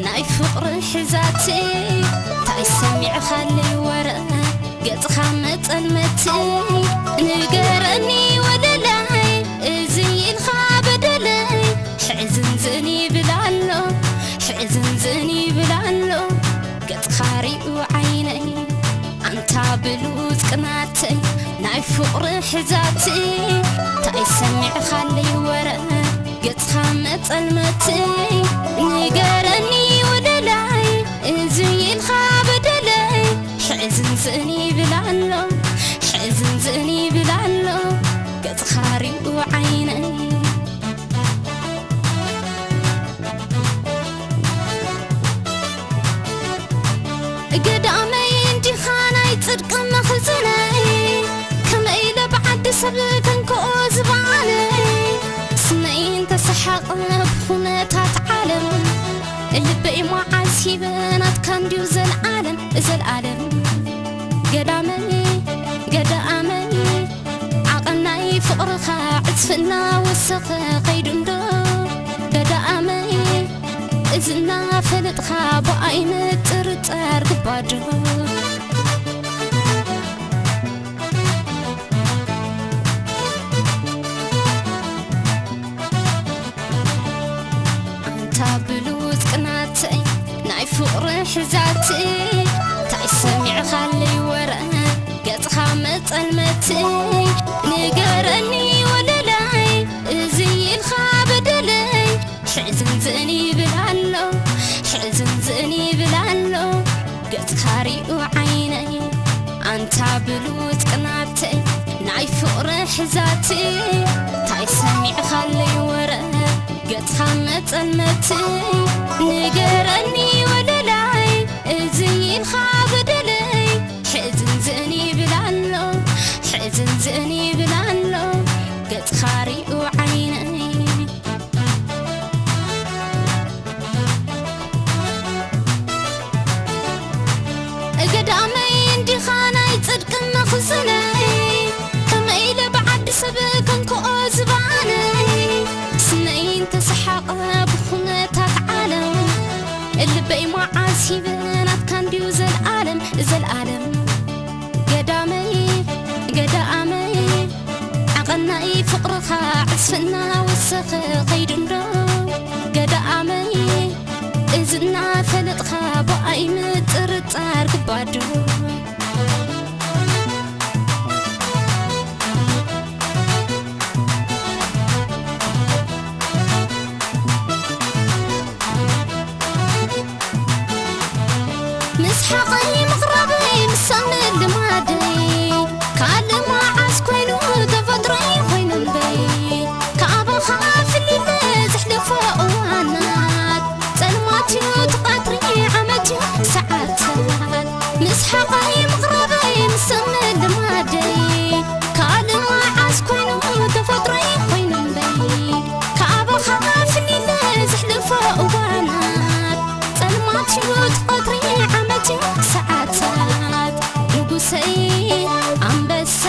ናይ ፍቕሪ ሕዛቲ እንታይ ሰሚዕኻለይ ወረ ገጽኻ መጸልመቲ ንገረኒ ወለላይ እዚ ኢልኻ በደለይ ሕዝንዝን ይብል ኣሎ ሕዝንዝን ይብል ኣሎ ገጽኻ ሪኡ ዓይነይ ኣንታ ብሉጽ ቅናተይ ናይ ፍቕሪ ሕዛቲ እንታይ ሰሚዕኻለይ ወረ ገጽኻ መጸልመቲ ንገረኒ ወለላይ እዚ ኢልኻ በደለይ ሕዝንዝን ይብል ኣሎ ሕዝንዝን ይብል ኣሎ ገጽኻ ሪኡ ዓይነይ ገዳመይ እንዲኻ ናይ ጽድቂ መኽዝነይ ከመይ ኢለ ብዓዲ ሰብ ከንክኦ ዝባነይ ስነይ እንተሰሓቐ ብኹነታት ዓለም ልበይ መዓዝ ሂበ ናትካ እንድዩ ዘልዓለም ዘልዓለም ገዳመይ ገዳመይ ዓቐናይ ፍቕርኻ ዕጽፍና ወሰኸ ኸይዱ እንዶ ገዳመይ እዚ እናፈለጥኻ ብኣይ ምጥርጣር ግባዶ ኣንታ ብሉጽ ቅናተይ ናይ ፍቕሪ ሕዛቲ እንታይ ሰሚዕኻለይ ወረ ገጽኻ መጸልመቲ ንገረኒ ወለላይ እዚ ኢልኻ በደለይ ሕዝንዝን ይብል ኣሎ ሕዝንዝን ይብል ኣሎ ገጽካ ሪኡ ዓይነይ ኣንታ ብሉጽ ቅናተይ ናይ ፍቕሪ ሕዛቲ እንታይ ሰሚዕኻለይ ወረ ገጽካ መጸልመቲ ንገረኒ ወለላይ እዚ ኢልካ በደለይ ሕዝንዝን ይብል ኣሎ ሕዝንዝን ይብል ኣሎ ገጽካ ሪኡ ዓይነይ ገዳመይ እንዲኻ ናይ ጽድቂ መኽዝነይ ከመይ ኢለ ብዓዲ ሰብ ከንክኦ ዝባነይ ስነይ እንተሰሓቐ ብኹነታት ዓለም ልበይ መዓዝ ሂበ ናትካ እንድዩ ዘልኣለም ዘልኣለም ገዳመይ ገዳመይ ዓቐናይ ፍቕርኻ ዕስፍና ወሰኸ ኸይዱ እንዶ ገዳመይ እዚ እናፈለጥኻ ብኣይ ምጥርጣር ግባዶ ምስ ሓቐይ ምቕራበይ ምስ ሰምዕ ልማደይ ካልእ መዓስ ኮይኑ ተፈጥሮይ ኮይኑ እምበይ ካባኻ ፍሊለ ዘሕልፎ እዋናት ጸልማት እዩ እቲ ቀትሪ ዓመት እዩ ሰዓታት ምስ ሓቐይ ምቕራበይ ምስ ሰምዕ ልማደይ ካልእ መዓስ ኮይኑ ተፈጥሮይ ኮይኑ እምበይ ካባኻ ፍሊለ ዘሕልፎ እዋናት ጸልማት እዩ እቲ ቀትሪ ዓመት እዩ ሰዓታት ንጉሰይ ኣንበሳ